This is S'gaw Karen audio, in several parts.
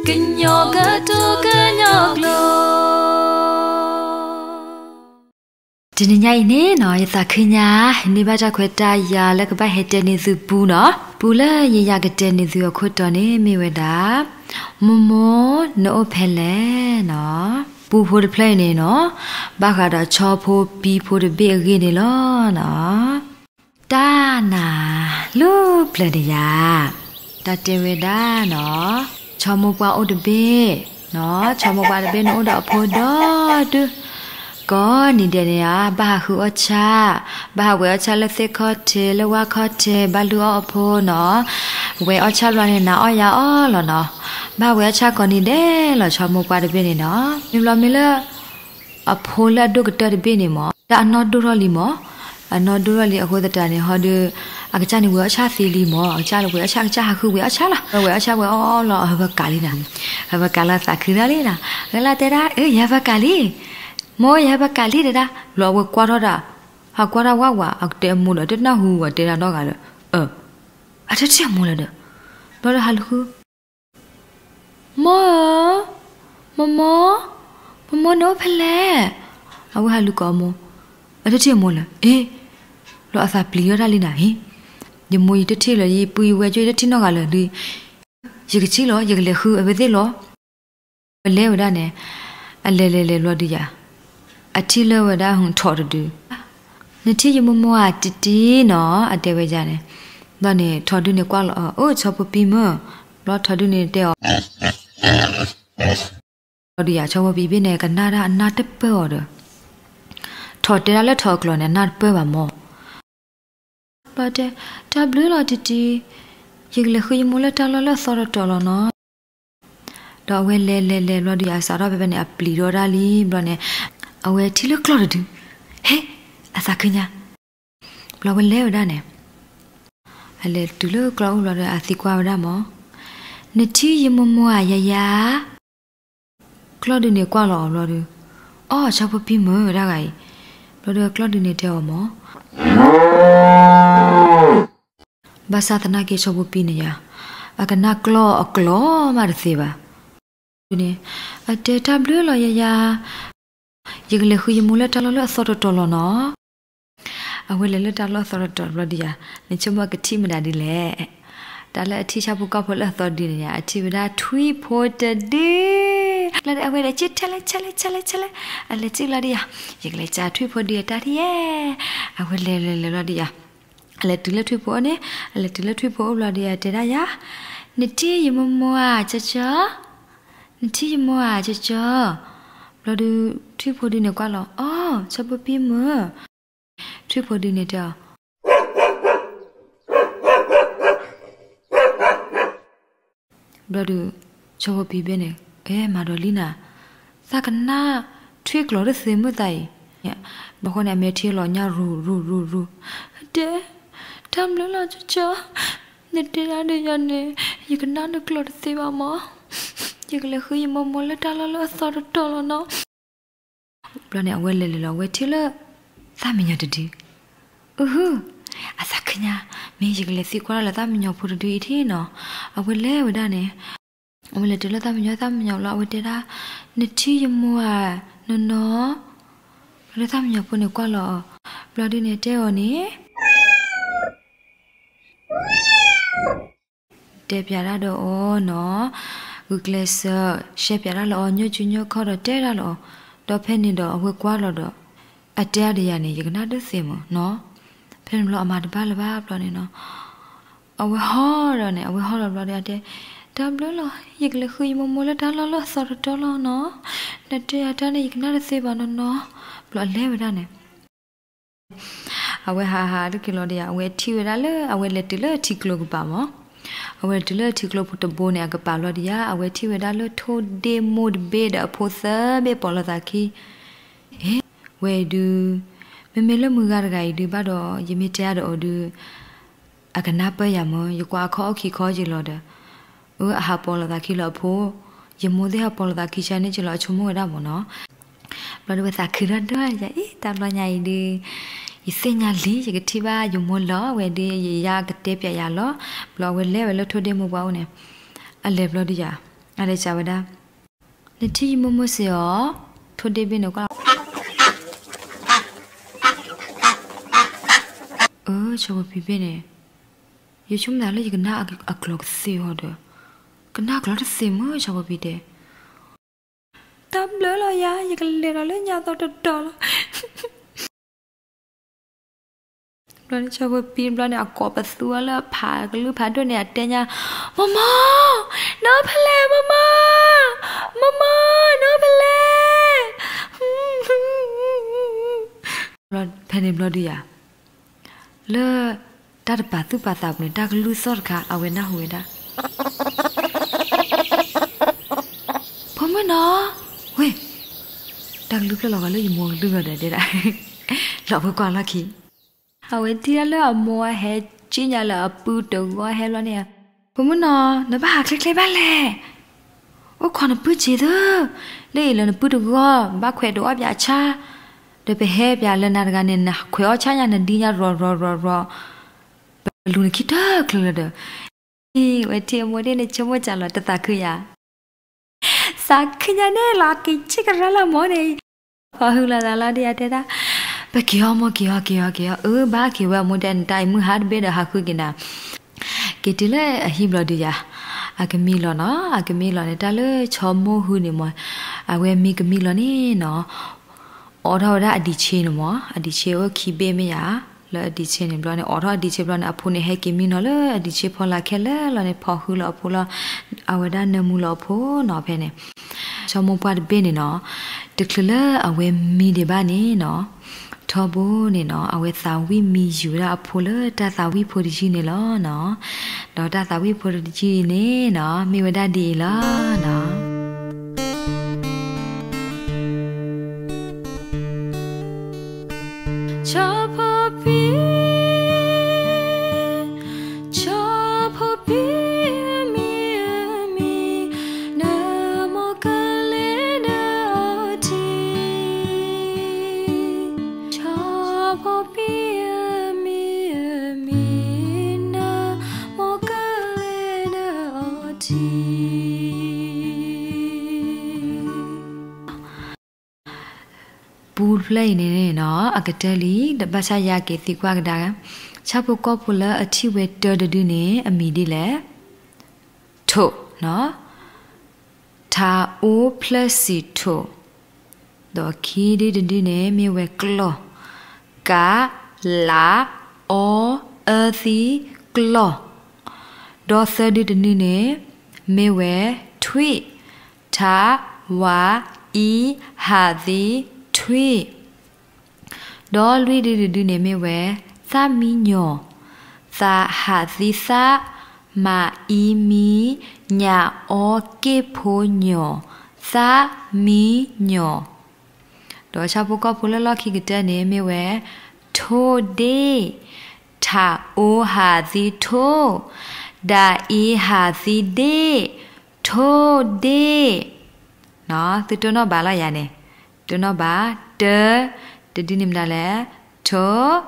ကညီကတိၤကညီကျိာ်. တနံၤညါအံၤန့ၣ်နီၤ ယသးခုညါ ဟံးန့ၢ်ဘၣ်တၢ်ခွဲးတၢ်ယာ်လၢကဘၣ်ဟဲတဲန့ၢ်သုပူနီၤ. ပူလၢယယၤကတဲန့ၢ်သုအခိၣ်တီန့ၣ်မ့ၢ်ဝဲဒၣ် မိၢ်မိၢ်နအိၣ်ဖဲလဲၣ်နီၤ. ပူဖိတဖျၢၣ်အံၤန့ၣ်နီၤ ဘၣ်ဃးဒီးဆီဖိပံဖိတဘ့ၣ်အဂ့ၢ်န့ၣ်လီၤနီၤ. တၢ်နၤ လူၤပျၢၤတယၤ တၢ်တဲဝဲဒၣ်နီၤ ဆီမိၢ်ပှၢ်အိၣ်တဘ့ၣ်နီၤ ဆီမိၢ်ပှၢ်တဘ့ၣ်န့ၣ်အိၣ်ဒီးအဖိဒီဒူၣ် ကိးနံၤဒဲးန့ၣ်ဧါ ဘၣ်ဟးဃုအီၣ်ဆၣ် ဘၣ်ဟးဝဲအီၣ်ဆၣ်လၢသ့ၣ်ခီၣ်ထံး လၢဝၣ်ခီၣ်ထံး ဘၣ်လုၢ်အီၣ်အဖိနီၤ ဝဲအီၣ်ဆၣ်ဘျီန့ၣ် နၤအီၣ်ယၤအီၣ်လီၤနီၤ ဘၣ်ဝဲအီၣ်ဆၣ်ကိးနံၤဒဲးလီၤ ဆီမိၢ်ပှၢ်တဘ့ၣ်န့ၣ်နီၤ မ့ၢ်ဘျီမ့ၢ်လၢ အဖိလၢအဒိၣ်ကတၢၢ်တဘ့ၣ်န့ၣ်မၢ် တၢ်အနီၢ်ဒိၣ်ထီၣ်လံမၢ် အနီၢ်ဒိၣ်ထီၣ်လံအဃိသတးန့ၣ် ဟီဒီး အကစၢ်န့ၣ်ဝဲအီၣ်ဆၣ်သ့လံမၢ် အကစၢ်လၢဝဲအီၣ်ဆၣ် အကစၢ်ဟးဃုဝဲအီၣ်ဆၣ်လီၤ ဝဲအီၣ်ဆၣ်ဝဲအီၣ်အီၣ်လီၤ အဟၢဖၢကးလံနီၤ ဟၢဖၢကးလီၤသးခုဒၣ်လံနီၤ လၢလၢတဲဒၣ် အၢ ယဟၢဖၢကးလံ မိၢ်ယဟၢဖၢကးလံတဲဒၣ် လီၤအဝဲကွၢ်ထီၣ်ဒၣ် ဟးကွၢ်ထီၣ်ဝဲဝဲ အကတဲအမိၢ်ဒီး တနၢ်ဟူဝဲတဲဒၣ်နီတဂၤဒီး အၢ အတထံၣ်အမိၢ်လၢၤဒီး ဘျီဒီးဟးလူၤဃု မိၢ်ဧၢ, မိၢ်မိၢ်, မိၢ်မိၢ်နအိၣ်ဖဲလဲၣ်. အဝဲဟးလူၤကိးအမိၢ်, အတထံၣ်အမိၢ်လၢၤ. အ့, လီၤအသးပျံၤထီၣ်တၢ်လံနၤ, ဟ့ၣ်, ယမိၢ်ယတထံၣ်လၢၤ, ယပုၢ်ယဝဲၢ်ကၠိယတထံၣ်နီတဂၤလၢၤဒီး, ယကစံၣ်လီၤ, ယကလဲၤဃုအဝဲသ့ၣ်လီၤ. ဝဲလဲၤဝဲဒၣ်န့ၣ်, အလဲၤလဲၤလဲၤဘျီဒုးယၤ, အထံၣ်လၢဝဲဒၣ်ထိးတဒု, နထံၣ်ယမိၢ်မိၢ်ဧါတံတံနီၤ, အတဲဝဲဒ်န့ၣ်, ဘျီန့ၣ် ထိးဒုန့ၣ်ကွၢ်လီၤအီၤ, အိၣ်ဆီဖိပံမ့ၢ်, ဘျီထိးဒုန့ၣ်တဲအီၤ ဘျီဒုးယၤ ဆီဖိပံဘ့ၣ်န့ၣ် ကနၣ်ဒၣ်အနၢ်တပၢၢ်အီၤဒီး, ထိးတဲဒၣ်လၢထိးအကျိာ်န့ၣ် အနၢ်တပၢၢ်ဘၣ်မၢ်. ဘျီတဲ, တၢ်ဘျုးလီၤတံတံ, ယကလဲၤဃုယမိၢ်လၢတၢ်လီၢ်လၢအသီတတီၤလီၤနီၤ. ဒီးအဝဲလဲၤလဲၤလဲၤဘျီဒုးယၤ အစးထီၣ်ဖဲဖဲန့ၣ် အပျံၤဒီးဒၣ်လံဘျီန့ၣ်, အဝဲထံၣ်လၢကျီၢ်တဒု, ဟ့ၣ်, အသးခုညါ ဘျီဝဲလဲၤဝဲဒၣ်န့ၣ်, အလဲၤတုၤလၢကျီၢ်အိၣ်ဘျီဒီး အသံကွၢ်ဝဲဒၣ်မၢ်, နထံၣ်ယမိၢ်မိၢ်ဧါယၤယၤ. ကျီၢ်ဒုန့ၣ်ကွၢ်လီၤအီၤဘျီဒီး, အိၣ် ဆီဖိပံမ့ၢ်ဝဲဒၣ်ဂၤအံၤ, ဘျီဒီးကျီၢ်ဒုန့ၣ်တဲအီၤမၢ် ဘၣ်ဆၣ်သနာ်က့ဆီဖိပံန့ၣ်ယၤ, အကနၣ်ကျီၢ်အကျိာ်မးတသ့ဘၣ်. န့ၣ်, အတဲတၢ်ဘျုးလီၤယၤယၤ, ယကလဲၤဃုယမိၢ်လၢတၢ်လီၢ်လၢအသီတတီၤလီၤနီၤ. အဝဲလဲၤလၢတၢ်လီၢ်အသီတတီၤဘျီဒုးယၤ, နဆိကမိၣ်ကထံၣ်မတၤဒ်လဲၣ်. တၢ်လၢအထံၣ်ဆၣ်ဖိကီၢ်ဖိလၢအသီဒုန့ၣ်ယၤ, အထံၣ်ဝဲဒၣ်ထွံၣ်ဖိတဒု လၢအဝဲလဲၤကၠံထဲလဲၣ်ထဲလဲၣ်ထဲလဲၣ်ထဲလဲၣ်, အလဲၤကၠံလီၤဒုးယၤ, ယကလဲၤကၠါထွံၣ်ဖိဒုအတၢ်ထံၣ်ယဲ, အဝဲလဲၤလဲၤလဲၤလီၤဒုးယၤ, အလဲၤတုၤလၢထွံၣ်ဖိအအိၣ်န့ၣ်, အလဲၤတုၤလၢထွံၣ်ဖိအအိၣ်ဘျီဒုးယၤ တဲဒၣ်ယၤ, နထံၣ်ယမိၢ်မိၢ်ဧါကၠီကၠီ, နထံၣ်ယမိၢ်ဧါကၠီကၠီ. ဘျီဒုး, ထွံၣ်ဖိဒုန့ၣ်ကွၢ်လီၤ, အိၣ် ဆီဖိပံမ့ၢ်, ထွံၣ်ဖိဒုန့ၣ်တဲအီၤ ဘျီဒုး, ဆီဖိပံဘ့ၣ်န့ၣ်, အဲ မၤဒီးလံနၤ, သးကနၣ်ထွံၣ်ကျိာ်တသ့မုၢ်သးအံၤ, ဘၣ်ဃိန့ၣ် အမဲာ်ထံလီၤညၣ်ရူၤရူၤရူၤရူၤ, တဲ, တၢ်ဘျုးလီၤကၠီကၠီ, နတဲဒၣ်ဒီးယၤန့ၣ်, ယကနၣ်နကျိာ်တသ့ဘၣ်မၢ်, ယကလဲၤဃုယမိၢ်မိၢ်လၢတၢ်လီၢ်လၢအသီတတီၤလီၤနီၤ. ဘျီန့ၣ် အဝဲလဲၤလဲၤလီၤ အဝဲထံၣ်လၢ သၣ်မံညီၤတဒု, အဟူ, အသးခုညါ, မ့ၢ်ယကလဲၤသံကွၢ်လၢသၣ်မံညီၤဖိတဒုအံၤထံၣ်နီၤ. အဝဲလဲၤဝဲဒၣ်န့ၣ်, အဝဲလဲၤတုၤလၢသၣ်မံညီၤ သၣ်မံညီၤလီၤ အဝဲတဲဒၣ်, နထံၣ်ယမိၢ်ဧါနီၤနီၤ. ဘျီဒုးသၣ်မံညီၤဖိန့ၣ်ကွၢ်လီၤအီၤ, ဘျီဒုးန့ၣ်တဲအီၤန့ၣ် တဲပၠးဒၣ်ဒီးအီၤနီၤ, ဂုာ်ကျဲးစၢး ရှဲပၠးဒၣ်လၢအီၤ ညိၣ်ကူညိၣ်ခီၣ်ဒီးတဲဒၣ်လၢအီၤ, ဒီးဖဲန့ၣ်ဒီးအဝဲကွၢ်လီၤဒီး, အတဲအါဒီးယၤန့ၣ် ယကနၣ်တသ့မၢ်နီၤ. ဖဲန့ၣ်ဘျီအမၤတဘၣ်လၢၤဘၣ်ဘျီန့ၣ်နီၤ, အဝဲဟီၣ်ဒီးန့ၣ် အဝဲဟီၣ်လီၤဘျီဒီးအတဲ, တၢ်ဘျုးလီၤ, ယကလဲၤဃုယမိၢ်မိၢ်လၢတၢ်လီၢ်လၢအသီတတီၤလီၤနီၤ. နတဲယၤတၢ်န့ၣ် ယကနၣ်တသ့ဘၣ်နီၤနီၤ. ဘျီအလဲၤဝဲဒၣ်န့ၣ် အဝဲဟးဟးတက့ၤလီၤဒီးယၤ အဝဲထံၣ်ဝဲဒၣ်လၢ အဝဲလဲၤတုၤလၢထံကျိကပၤမၢ်. အဝဲလဲၤတုၤလၢထံကျိတဘိန့ၣ် အကပၤဘျီဒီးယၤ အဝဲထံၣ်ဝဲဒၣ်လၢထိၣ်ဒ့ၣ်မိၢ်တဘ့ၣ်ဒီးအဖိသၢဘ့ၣ်ပိာ်လိာ်သးခံ, အ့, ဝဲအံၤဒုး, မ့မ့ၢ်လၢမုၢ်ဂၤတဂၤအံၤဒုး ဘၣ်ဒီး ယမ့ၢ်တဲအါဒီးအီၤဒုး, အကနၢ်ပၢၢ်ယၤမၢ် ယကွၢ်အခီၣ်အီၣ်ခံခီက့ၤလီၤဒီး, အဟးပိာ်လိာ်သးခံလၢအဖိ, ယမိၢ်သ့ၣ်ဟးပိာ်လိာ်သးခံဆါန့ၣ်က့ၤလီၤ အဆိကမိၣ်ဝဲဒၣ်မၢ်နီၤ. ဘျီဒုးဝဲသးခုထီၣ်ဒိၣ်ယၤအံၤ တၢ်ဘျီညါအံၤဒုး, ယသ့ၣ်ညါလံ ယကထံၣ်ဘၣ်ယမိၢ်လီၤ ဝဲဒုး ယယၤကတဲပၠးယၤလီၤ. ဘျီအဝဲလဲၤဝဲလၢထိၣ်ဒ့ၣ်မိၢ်ပှၢ်အိၣ်န့ၣ်, အလဲၤဘျီဒုးယၤ အဒဲကဝဲဒၣ်, နထံၣ်ယမိၢ်မိၢ်စ့ၢ်အီၤ, ထိၣ်ဒ့ၣ်ဘ့ၣ်န့ၣ်ကွၢ်လီၤ. အၢ ဆီဖိဖံဘ့ၣ်န့ၣ်, ယဆိကမိၣ်သးလၢယကနၣ်အကျိာ်ကသ့အီၤဒီး, ကနၣ်ကျိာ်တသ့မ့ၢ် ဆီဖိဖံတဲ, တၢ်ဘျုးလီၤယၤ, ယကလဲၤဒီးလၢညါသီတတီၤလီၤ. ဘျီန့ၣ် ဆီဖိဖံဘျီန့ၣ် အကိးပသူအီၤလၢအဖးကလုၢ်ဖးဒိၣ်န့ၣ် အတဲညါ, မိၢ်မိၢ်, နအိၣ်ဖဲလဲၣ် မိၢ်မိၢ်, မိၢ်မိၢ် နအိၣ်ဖဲလဲၣ်. ဖဲန့ၣ်ဘျီဒုးယၤ, လၢတၢ်တပာ်သူၣ်ပာ်သးပူၤန့ၣ် တၢ်ကလုၢ်သီၣ်တခါ အဝဲနၢ်ဟူဝဲဒၣ်, ဖိမုၣ်နီၤ, ဝ့ၢ်, တၢ်ကလုၢ်ဖျၢၣ်လီၤဂီၤလၢယမိၢ်ကလုၢ်ဂီၤဒီးတဲဒၣ်, လီၤဖိကွၢ်လီၢ်ခံ အဝဲထံၣ်ဒၣ်လၢအမိၢ်အဟဲက့ညါလၢအပုၢ်တဂီၤဟဲဘျီန့ၣ်, ဖိမုၣ်နီၤ, နဘၣ်ဟးချ့ချ့ဘၣ်လဲၣ်. အိၣ်ခိးနပုၢ်က့ၤသု, လၢအံၤလၢနပုၢ်တဂီၤ ဘၣ်ခွဲးဒိးအီၣ်ပၠးအဆၣ်, ဒီးပဟဲပၠးလၢနၤတဂၤန့ၣ် နခွဲးအီၣ်ဆၣ်ညါ နဒံညါရီၤရီၤရီၤရီၤ, ပလူၤနခံတချုးလၢၤဒီး, အဝဲထံၣ်အမိၢ်ဒ်န့ၣ် ဆိကမိၣ်စၢ်လီၤ တသးခုယၤ သးခုညါန့ၣ်လီၤ က့ၤဆ့ကရၢလၢမိၢ်န့ၣ်, ဖီၣ်ဟုလီၤသးလီၤဒ်ယတဲဒၣ်, ပက့ၤအီၣ်မိၢ် က့ၤအီၣ် က့ၤအီၣ် က့ၤအီၣ်, အၢ ဘၣ်က့ၤဝဲအမိၢ်ဒဲး နတၢ်အံၤမုၢ်ဟါတဘ့ၣ်ဒီးဟးဃုက့ၤနၤ, က့ၤတုၤလၢအဟံၣ်ဘျီဒုးယၤ, အကမံလီၤနီၤ, အကမံလီၤန့ၣ် တၢ်လၢဆီမိၢ်ဟုန့ၣ်မ့ၢ်, အဝဲမ့ၢ်ကမံလီၤန့ၣ်နီၤ အိးထီၣ်ဝဲဒၣ်အဒံးဆ့န့ၣ်မ့ၢ်, အဒံးဆ့အိၣ်ခံဘ့ၣ်မ့ၢ်ယၤ, လၢအဒံးဆ့န့ၣ်ဘျီန့ၣ် အိးထီၣ်အဒံးဆ့ဘျီန့ၣ် အဖိန့ၣ်ဟဲက့ၤမံနီၤလၢအဒံးဆ့ဖီလာ်ခဲလၢာ်လီၤန့ၣ် ဖီၣ်ဟုလီၤအဖိလီၤ, အဝဲဒၣ်နၢမူလီၤအဖိနီၤဖဲန့ၣ်, ဆီမိၢ်ပှၢ်တဘ့ၣ်န့ၣ်နီၤ, တချုးလၢအဝဲမံဒံးဘၣ်န့ၣ်နီၤ, ထီဘိန့ၣ်နီၤ အဝဲသးဝံၣ်မံယူၤဝဲဒၣ်အဖိလၢတၢ်သးဝံၣ်ဖိတယုၢ်န့ၣ်လီၤနီၤ, ဒီးတၢ်သးဝံၣ်ဖိတယုၢ်န့ၣ်နီၤ မ့ၢ်ဝဲဒၣ်ဒ်အံၤလီၤနီၤ. ဆီဖိဖံ, ဆီဖိဖံအမံၤအမံၤ, နမိၢ်ကလဲၤနအီထံ, ဆီဖိဖံအမံၤအမံၤ, နမိၢ်ကလဲၤနအီထံ ပူတဖျၢၣ်အံၤန့ၣ်နီၤ အကတၢၢ်လံ ဘၣ်ဆၣ်ယက့ၤသံကွၢ်ကဒါ, ဆၣ်ဖိကီၢ်ဖိလၢအထံၣ်ဝဲတၢတဒုန့ၣ် အမံၤဒ်လဲၣ်. ထိၣ်, ထးအိဖျၢၣ်စံးထိၣ်, ဒီးခံဒုတဒုန့ၣ် မ့ၢ်ဝဲကျီၢ်, က လ အီ အၢသံ ကျီၢ်, ဒီးသၢဒုတဒုန့ၣ် မ့ၢ်ဝဲ ထွံၣ်, ထ ဝ အံ ဟးသံ ထွံၣ်, ဒီးလွံၢ်ဒုတဒုန့ၣ်မ့ၢ်ဝဲ သ မံ ညီၣ်, သ ဟးသံ သ, မ အံ မံ, ည အီ က့ၣ်ဖိ ညီၣ်, သ မံ ညီၣ်. ဒီးဆၣ်ဖိကီၢ်ဖိလၢလီၢ်ခံကတၢၢ်န့ၣ် မ့ၢ်ဝဲ ထိၣ်ဒ့ၣ်, ထ အိ ဟးသံ ထိၣ်, ဒ အံ ဟးသံ ဒ့ၣ်, ထိၣ်ဒ့ၣ်. သုတိၢ်နီၣ်ဘၣ်လီၤယၤန့ၣ်, တိၢ်နီၣ်ဘၣ်, တၢ, တဒုန့ၣ်မတၤလဲၣ်, ထိၣ်,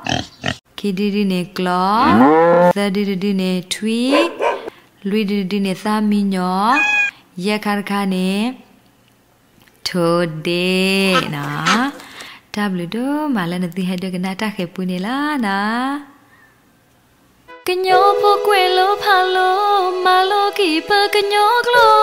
ခံဒုဒုန့ၣ်ကျီၢ်, သၢဒုတဒုန့ၣ်ထွံၣ်, လွံၢ်ဒုတဒုန့ၣ်သ မံ ညီၣ်, ယဲၢ်ခါတခါန့ၣ် ထိၣ်ဒ့ၣ်နီၤ. တၢ်ဘျုးဒိၣ်မးလၢနသုဟဲဒိကနၣ်တၢ်ဃဲၤပူန့ၣ်လီၤနီၤ. ကညီဖိကွဲးလိဖးလိ မၤလိက့ၤပကညီကျိာ်